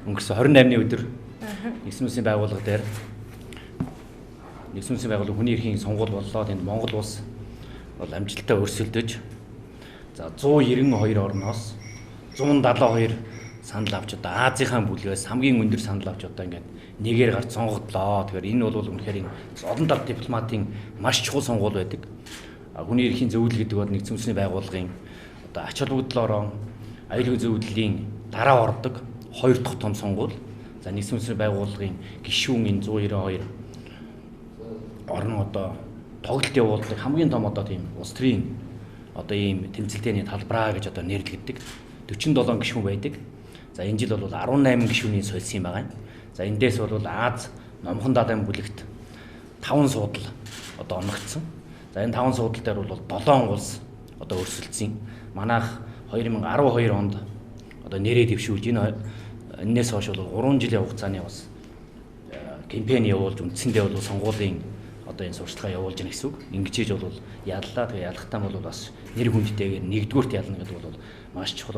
Өнгөрсөн 28-ны өдөр Нэгдсэн Үндэсний байгууллага дээр Нэгдсэн Үндэсний байгууллага хүний эрхийн сонгуул боллоо. Тэнд Монгол улс бол амжилттай өрсөлдөж, за 192 орноос 172 санал авч, одоо Азийнхаа бүлгээс хамгийн өндөр санал авч, одоо ингээд нэгээр гарч сонгогдлоо. Тэгэхээр энэ бол үнэхээр энэ олон тал дипломатын маш чухал сонгуул байдаг. Хүний эрхийн зөвлөл гэдэг бол Нэгдсэн Үндэсний байгууллагын одоо ач холбогдлоороо аюулгүй зөвлөлийн дараа ордог хоёр дахь том сонгуул. За, Нэгдсэн Үндэсний байгууллагын гишүүн энэ 192 орн одоо тоглолт явуулдаг хамгийн том одоо тийм улс төрийн одоо ийм тэмцэлтээний талбараа гэж одоо нэрлэгддэг. 47 гишүүн байдаг. За, энэ жил бол 18 гишүүний сольсон юм байна. За, эндээс бол Аз Номхон далайн бүлэгт 5 суудал одоо оногдсон. За, энэ 5 суудал дээр бол 7 улс одоо өрсөлдсөн. Манайх 2012 онд одоо нэрээ дэвшүүлж, энээс хойш бол 3 жилийн хугацааны бас кампань явуулж, үндсэндээ бол сонгуулийн одоо энэ сурталчилгаа явуулж гэнэ гэсэн үг. Ингэж хийж бол яллаа. Тэгээ ялахтаа бол бас нэр хүндтэйгээр нэгдүгüүрт ялна гэдэг бол маш чухал.